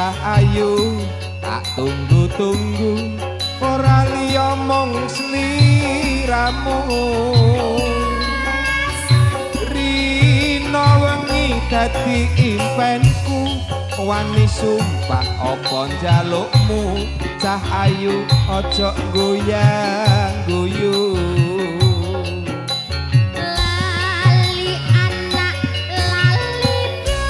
Cah ayu, tak tunggu-tunggu, ora liya mung sliramu. Rina wengi dadi impenku, wani sumpah apa njalukmu. Cah ayu, aja goyang guyu. Lali anak, lali bojo.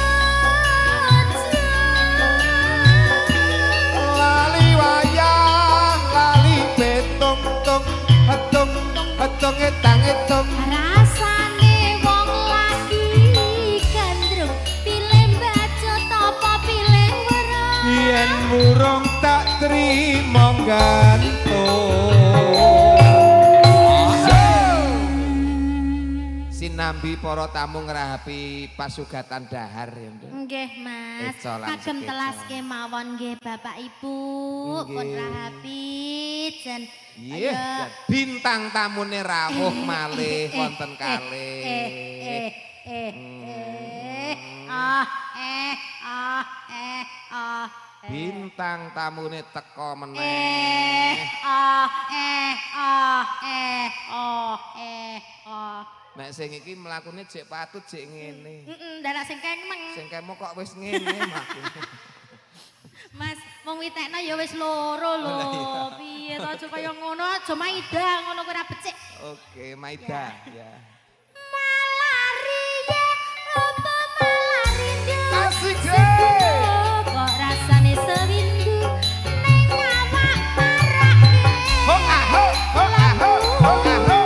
Lali wayah, lali petung tung hetung hetung etang etung. Rasane wong lagi gandrung, pilih bacut apa pilih werong? Yen murung tak trimo gantung. Sinambi para tamu ngrahapi pasugatan dahar ya, Nduk. Nggih, Mas. Eco lan Kagem sekeca. Telas kemawon nggih, Bapak Ibu. Pun rahapi jan. Iya, Ayo. Bintang tamune rawuh malih wonten kalih. Eh eh eh eh ah eh ah eh ah eh. Bintang tamune teko meneh. Eh ah eh ah eh oh eh oh. Nek sing iki mlakune jek patut jek ngene. Heeh, ndak sing kemeng. Sing kemo kok wis ngene mlakune. Mas, wong witekno ya wis loro lho. Oh, lah iya. Piye to, aja kaya ngono, aja maida ngono kuwi ora becik. Oke, Maida ya. Malaria apa malaria? Asik deh. Kok rasane sewindu ning awak marake. Ho ah ho ho ah ho ho ah ho.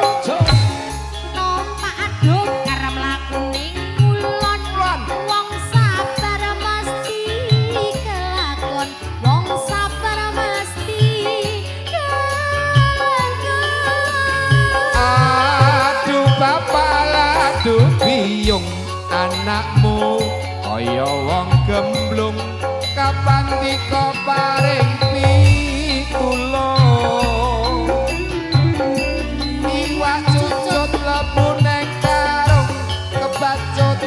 Numpak aduk karo mlaku ning ngulon. Kulon. Wong sabar mesti kelakon. Wong sabar mesti kelakon. Aduh bapak, aduh biyung, anakmu kaya wong gemblung, kapan dika paring pitulung? Iwak cucut lebu neng karung, kebacut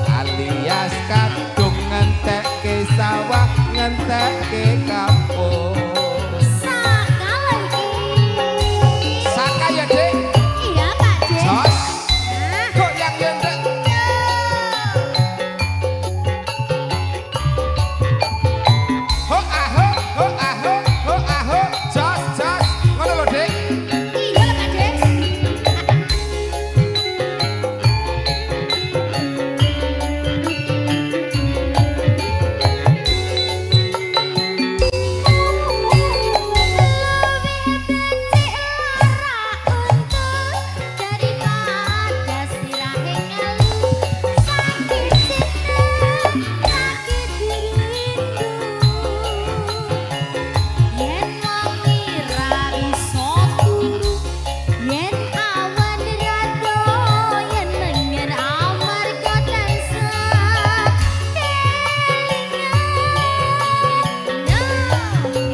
alias kadung, ngentekke sawah, ngentekke kampung. Saka lagi. Saka ya, Dek. Iya, Pak De. Jos. Nah. Goyang ya, Dek. Ho ah ho ho ah ho ho ah ho, jos jos, ngono lho, Dik. Iya lho, Pak De. Luwih becik lara untu daripada sirahe ngelu. Saking seneng lagi dirindu. Yen wengi ra iso turu, yen awan ra doyan menger amarga tansah kelingan.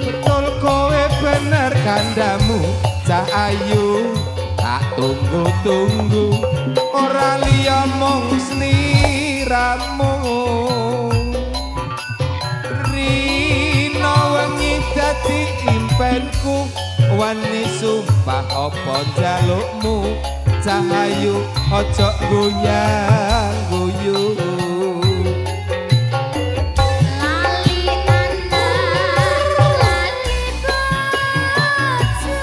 Betul, kowe bener kandamu, cah ayu, tak tunggu-tunggu, ora liya mung sliramu. Rino wengi dadi impenku, wani sumpah apa njalukmu. Cah ayu, aja goyang guyu. Lali anak, lali bojo.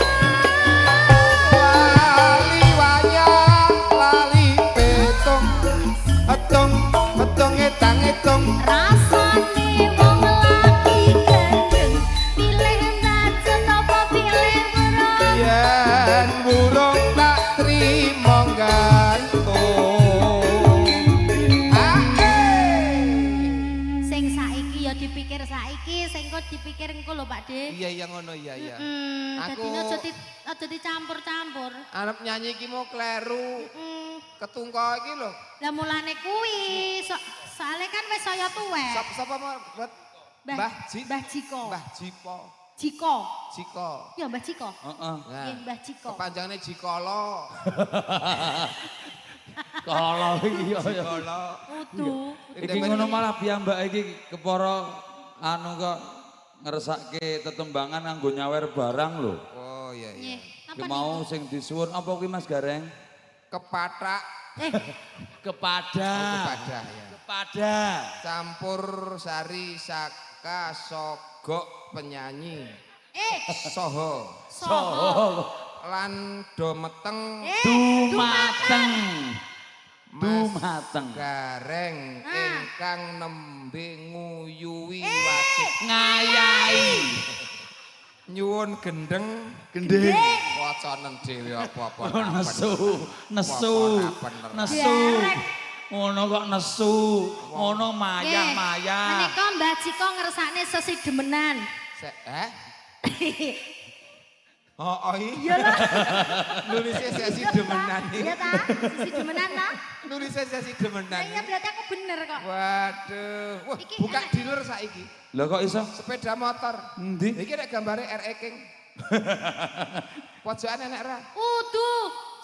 Lali wayah, lali petung, etung etung etang etung. Rasane wong lagi gandrung, pilih bacut apa pilih werong? Yen burung tak trimo gantung. Ae. Sing saiki ya dipikir saiki, sing kok dipikir engko lho, Pak De. Iya, ngono, iya. Dadine aja dicampur-campur. Arep nyanyi iki mau kleru. Ketungko iki lho. Lah mulane kuwi, soalnya kan wis saya tuwek. Sapa sapa mau buat Mbah Ji? Mbah Jiko. Mbah Jipo. Jiko. Jiko. Ya, Mbah Jiko. Heeh. Nah, Nggih, Mbah Jiko. kepanjangane Jikolo. Kalau iki ya. Jikolo. Kudu. Iki ngono malah piyambak iki kepara Anu kok ngersake tetembangan nganggo nyawer barang lho. Oh iya iya. Nggih, Ki napa mau niku? sing disuwun apa kuwi Mas Gareng? Kepatak. Eh, Kepada. Oh, kepada ya. Kepada. Campur sari saka sogok penyanyi. Eh, Soho soho. Lan dometeng Eh, Dumateng. Mas Dumateng. Gareng Ah. ingkang nembe nguyuwi wajib Ngayahi. Nyuwun gendeng. Gending. Wacanen dhewe apa-apa. Oh, nesu, nesu, nesu. Gareng. Ngono kok nesu, ngono mayah-mayah. Menika Mbah Ciko ngersakne sesidemenan. Eh? Oh, oh iya. Nulisnya sesi demenan iki. Iya ta? Sesidemenan ta? Nulisnya sesi demenan. Lah iya berarti aku bener kok. Waduh. Wah, Iki buka enak. dealer saiki. Lah kok iso? Sepeda motor. Endi? Iki nek gambare RE King. Pojokan enek ra? Udu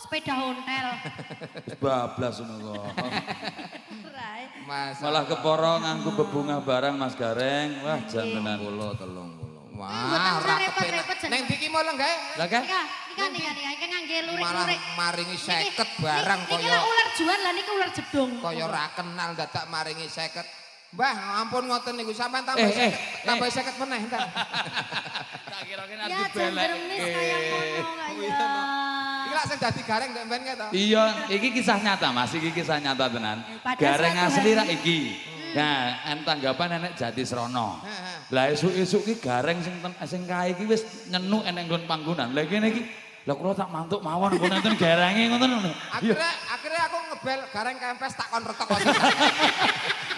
sepeda ontel. Wis bablas ngono kok. Rai. Mas. Malah keporo nganggo bebungah barang Mas Gareng. Wah, jan tenan. 30 30. Mboten Wah, usah ora repot-repot, kepenak. jan. Neng ndi ki mau lenggah? Lah kan? Nika, nika nika nika iki ngangge Malah lurik-lurik. maringi Niki- 50 barang niki kaya lah ular juan lah niki ular jedung. Kaya ora kenal dadak maringi 50. Mbah, ampun ngoten niku sampean tambah Eh, eh, 50, tambah 50 meneh entar. Tak kira-kira Ya jan dremis kaya ngono kaya. Iki lak sing dadi gareng ndek mben to. Iya, iki kisah nyata Mas, iki kisah nyata tenan. Pada Gareng suatu asli hari. ra iki. Nah, en tanggapan enek Jati Srono. Heeh. Lah esuk-esuk ki gareng sing sing kae iki wis nyenuk enek nggon panggonan. Lah kene iki, lah kula tak mantuk mawon kok nonton garenge ngoten lho. Iya. Akhirnya akhirnya aku ngebel gareng kempes tak kon retek kok.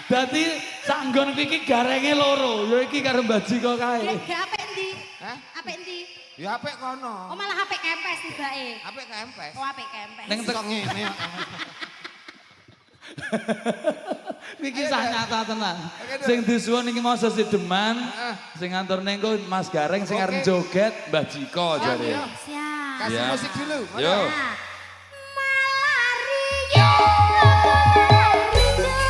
Dadi sak nggon kuwi iki garenge loro, ya iki karo Mbah Jiko kae. Ya gak apik endi? Hah? Apik endi? Ya apik kono. Oh malah apik kempes tibake. Apik kempes. Oh apik kempes. Ning Kok ngene kok. Iki kisah nyata tenan. Oke, Dul. Sing disuwun iki mau sesideman, Heeh. sing ngantor ning Mas Gareng, sing arep Oke. joget Mbah Jiko Siap, jare. yo. Siap. Kasih Ya. musik dulu. Monggo. Yo. Nah. Malaria.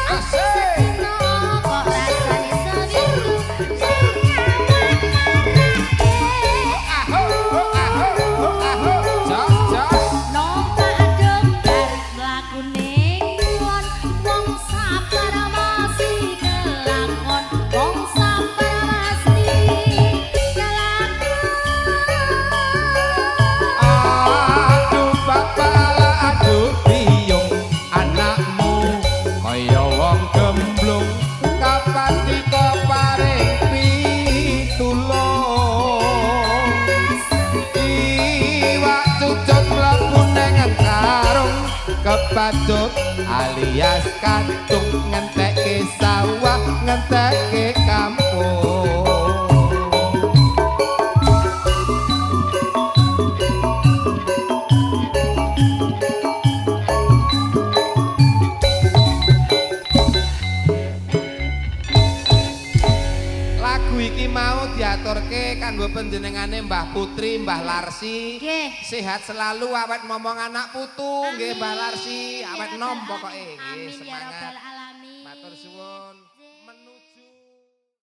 Asik. Kok rasane seminggu sing nyaman marake. Aho, ho, aho, ho, aho. Jos, jos. Numpak adem mlaku ning ngulon, wong sabar masih kelakon, wong sabar masih kelakon. Aduh bapak, aduh biyung, anakmu kaya wong gemblung, kapan dika paring pitulung? Iwak cucut mlebu nang karung, kebacut alias kadung, ngentekke sawah, ngentekke kampung. Lagu iki mau diaturke kanggo panjenengane Mbah Putri, Mbah Larsi. Nggih. Sehat selalu awet momong anak putu nggih Mbah Larsi, Ya awet Rabbal nom pokoke Alamin. nggih Amin ya semangat. Rabbal